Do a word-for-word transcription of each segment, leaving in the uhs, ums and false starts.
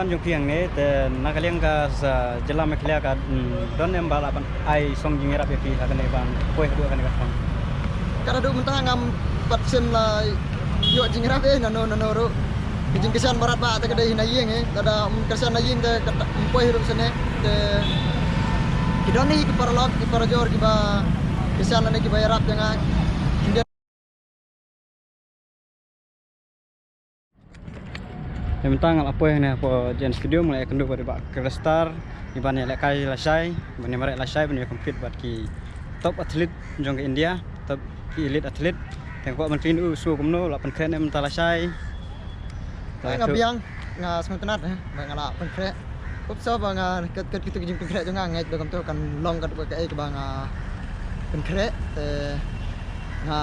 Jong phi hangne te na ka liang ka sa jylla Meghalaya ka, mm, don em ba lah ban ai song jingïarap ïa phi ha kane ban poi haduh kane ka thong? Ka haduh mynta ngam pat shem la ïoh jingïarap eh nano nano ruh. Ka jingkyrshan baroh ba te ka dei na ïing eh, lada ym kyrshan na ïing te ka ta-, ym poi ruh shane. Te ki don hi ki paralok ki parajor kiba kyrshan lane kiba ïarap ïa nga. Te mynta nga la poi hangne hapoh J N Stadium, nga la ïakynduh bad i Bah Cresstar, i ban ïalehkai lashai, ban ïamareh lashai, ban ïa compete bad ki top athlete jong ka India, top ki elite athlete. Te nga kwah ban kylli u shu kumno, la pynkhreh ne mynta lashai. Nga biang, nga sngewtynnat, eh, ba nga la pynkhreh. Khublei shibun ba nga kat kat kitu ki jingpynkhreh jong nga, ngeit ba kumto kan long katba kaei kaba nga pynkhreh. Te nga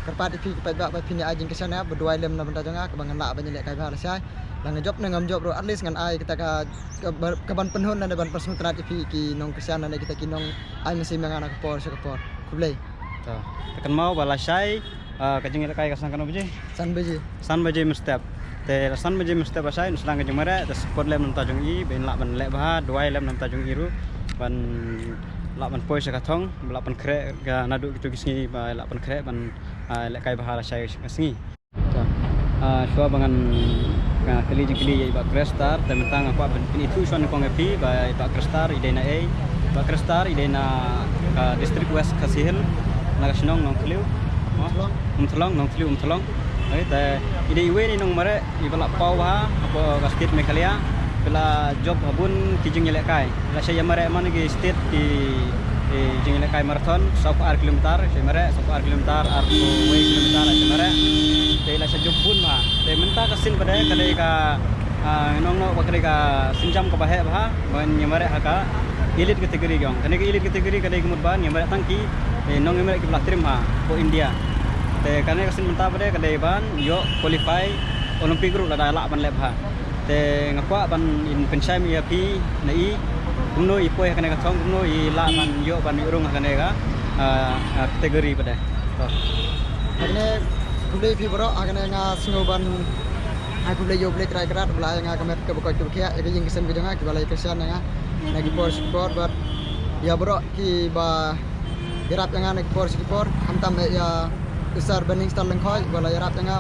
kyrpad ïa phi ki paidbah ba phin ïa ai jingkyrshan ïa ba duwai lem na bynta jong nga kaba ngan lah ban ïalehkai bha lashai. La nga jop ne ngam jop ruh, at least ngan ai kita ka, ka ba-, ka ban pynhun lane ban pynsngewtynnat ïa phi ki nongkyrshan lane kita ki nong ai mynsiem ïa nga na ka por sha ka por. Khublei. To, te kynmaw ba lashai, ah, ka jingïalehkai ka sdang katno baje? San baje. San baje mynstep. Te la san baje mynstep lashai, yn sdang ka jingmareh, te support lem na bynta jong i, ba in lah ban leh bha, duwai lem na bynta jong i ruh, ban lah ban poi sha ka thong, ba lah pynkhreh, ka naduh kitu ki sngi, ba lah pynkhreh, ban, ah, lehkai bha lashai ka sngi. To. Ah, shuwa ba ngan, nga kylli jingkylli ïa i Bah Cresstar, te mynta nga kwah ban pynithuh shuwa nyngkong ïa phi, ba i Bah Cresstar, i dei na ei, Bah Cresstar, i dei na, ah, District West Khasi Hills, na ka shnong Nongthliew. Umthlong. Umthlong, Nongthliew, Umthlong. Okay, te i dei iwei na i nongmareh, iba la paw bha, hapoh ka state Meghalaya, ba la jop ha bun ki jingïalehkai. La shah ïamareh man ki state ki, ki jingïalehkai marathon, saw phew ar kilometer, shah ïamareh, saw phew ar kilometer, arphew wei kilometer, la shah ïamareh. Te la shah jop bun bha. Te mynta ka sien pat de, ka dei ka, ah, nong noh ba ka dei ka sienjam kaba heh bha, ban ïamareh ha ka elite category jong. Kane ka elite category ka dei ka mut ban ïamareh tang ki, eh, nongïamareh kiba la trei bha, hapoh India. Te kane ka sien mynta pat de, ka dei ban ïoh qualify Olympic ruh lada lah ban leh bha. Te nga kwah ban in pynshai ïa phi na i, kumno i poi ha kane ka thong, kumno i lah ban ïoh ban ïoh rung ha kane ka, ah, ah, category pat de. To. Ha kane khublei phi baroh, ha kane nga sngew ban ai khublei ïa U Blei Trai Kynrad, ba la ai nga ka met kaba koit kaba khiah, ïa ka ïing ka sem ka jong nga, kiba la ïa kyrshan ïa nga na ki por sha ki por, bad ïa baroh kiba ïarap ïa nga na ki por sha ki por, khamtam eh ïa u Sir Benningstar Lyngkhoi, ba la ïarap ïa nga,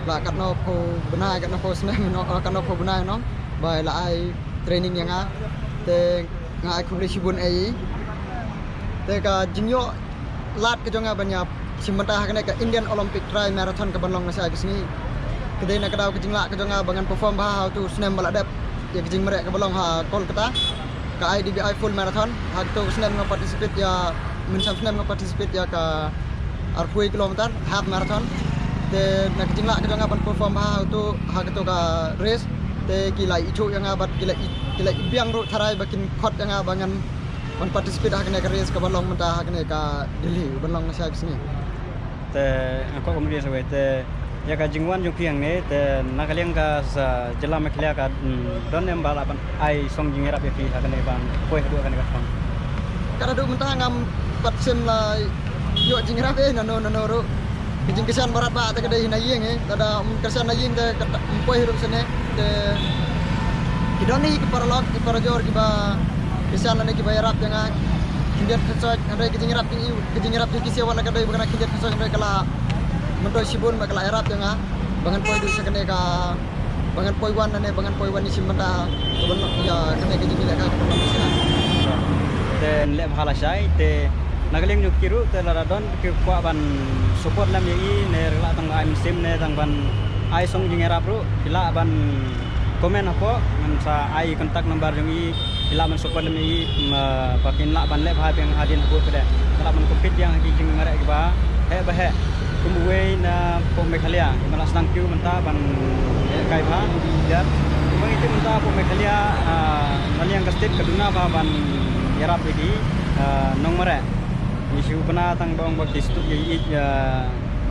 la katno phew bnai, katno phew snem, no, katno phew bnai, no, ba la ai training ïa nga. Te nga ai khublei shibun ïa i. Te ka jingïoh lad ka jong nga ban ïa shim bynta ha kane ka Indian Olympic Tri Marathon ka ban long na shai ka sngi, ka dei na ka daw ka jinglah ka jong nga ba ngan perform bha ha utu u snem ba la dep ïa ka jingmareh kaba long ha Kolkata, ka I D B I Full Marathon. Ha kato ka snem nga participate ïa, mynshem snem nga participate ïa ka arphew kilometer half marathon. Te na ka jinglah ka jong nga ban perform bha ha utu, ha kato ka race, te ki la ïathuh ïa nga bad ki la i, ki la i biang ruh tharai ba kin khot ïa nga ba ngan ban participate ha kane ka race kaba long mynta ha kane ka Delhi, ban long na shai ka sngi. Te nga kwah ban ïa sa wei te ïa ka jingwan jong phi hangne, te na ka liang ka sa jylla Meghalaya ka, mm, don em ba lah ban ai song jingïarap ïa phi ha kane ban poi haduh kane ka thong? Ka haduh mynta ngam pat shem la ïoh jingïarap eh nano nano ruh. Ka jingkyrshan baroh ba te ka dei na ïing eh, lada ym kyrshan na ïing te ka ta-, ym poi ruh shane. Te ki don hi ki paralok ki parajor kiba kyrshan lane kiba ïarap ïa nga. Khyndiat khynsoit, hynrei ka jingïarap jong i, ka jingïarap jong ki sha wat la ka dei ba ka na khyndiat khynsoit, hynrei ka la myntoi shibun ba ka la ïarap ïa nga ba ngan poi duh sha kane ka, ba ngan poi wan lane ba ngan poi wan ïa shim bynta ka ban ïa kane ka jingïalehkai ka ban ïa. Te leh bha lashai, te na ka liang jong ki ruh te lada don ki kwah ban support lem ïa i, ne lah tang ai mynsiem ne tang ban ai song jingïarap ruh, ki lah ban comment hapoh, ngan sa ai contact number jong i, ki lah ban support lem ïa i, ma, ba kin lah ban leh bha biang hadien hapoh pat de. Lah ban compete biang ha ki jingmareh kiba heh ba heh. Kum uwei na poh Meghalaya, ba la sdang kiew mynta ban lehkai bha. Ïa, kum ngi tip mynta poh Meghalaya, ah, na liang ka state ka duna bha ban ïarap ïa ki, ah, nongmareh. Ngi shu bna tang ba ong ba ki stuk ïa, ïa,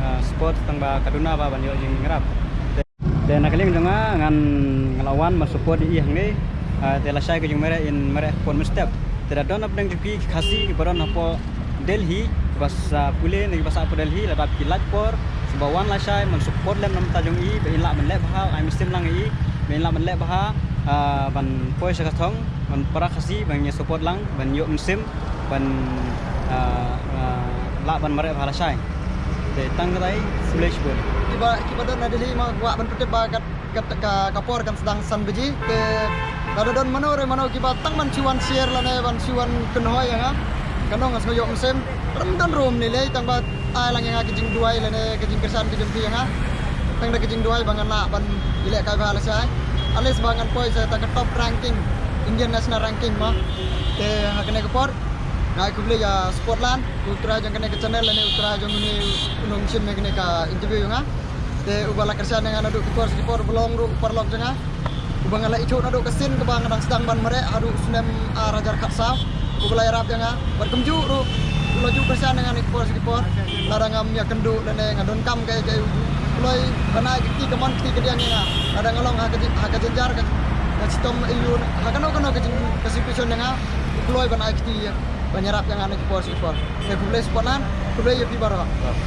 ah, sport tang ba ka duna bha ban ïoh jingïarap. Te na ka liang jong nga ngan, nga la wan ban support ïa i hangne. Ah, te lashai ka jingmareh in mareh pon mynstep. Te da don na pdeng jong phi ki Khasi kiba don hapoh Delhi, kiba sa pule ne kiba sah hapoh Delhi, lada phi lait por, sngewbha wan lashai ban support lem na bynta jong i, ba in lah ban leh bha, ai mynsiem lang ïa i, ba in lah ban leh bha, Ah, ban poi sha ka thong, ban para Khasi, ban ïa support lang, ban ïoh mynsiem, ban, ah, ah, lah ban mareh bha lashai. Te tang katai, khublei shibun. Kiba, kiba don na Delhi ma kwah ban pyntip ba kat, kat, ka, ka por kan sdang san baje. Te lada don mano re mano kiba tang ban shu wan share lane ban shu wan kynhoi ïa nga, kan ong nga sngew ïoh mynsiem. Ym don ruh ym lei lei, tang ba ai lang ïa nga ka jingduwai lane ka jingkyrshan ka jong phi ïa nga. Tang da ka jingduwai ba ngan lah ban ïalehkai bha lashai. At least ba ngan poi sha ta ka top ranking, Indian national ranking mo. Te ha kane ka por nga ai khublei ïa Sportland, u trai jong kane ka channel lane u trai jong une u nongshim ïa kane ka interview ïa nga. Te uba la kyrshan ïa nga naduh ki por sha ki por, uba long ruh u paralok jong nga, uba nga la ithuh naduh ka sien kaba nga dang sdang ban mareh haduh u snem ar hajar khatsaw, uba la ïarap ïa nga. Bad kumjuh ruh u la ju kyrshan ïa nga na ki por sha ki por. Lada ngam ïakynduh lane nga donkam kaei kaei, u kloi ban ai ka kti kamon kti kadiang ïa nga. Lada nga long ha ka ji-, ha ka jynjar ka, ka shitom aiu, ha kano kano ka jing-, ka situation ïa nga, u kloi ban ai kti ïa, ban ïarap ïa nga na ki por sha ki por. Te khublei Sportland, khublei ïa phi baroh.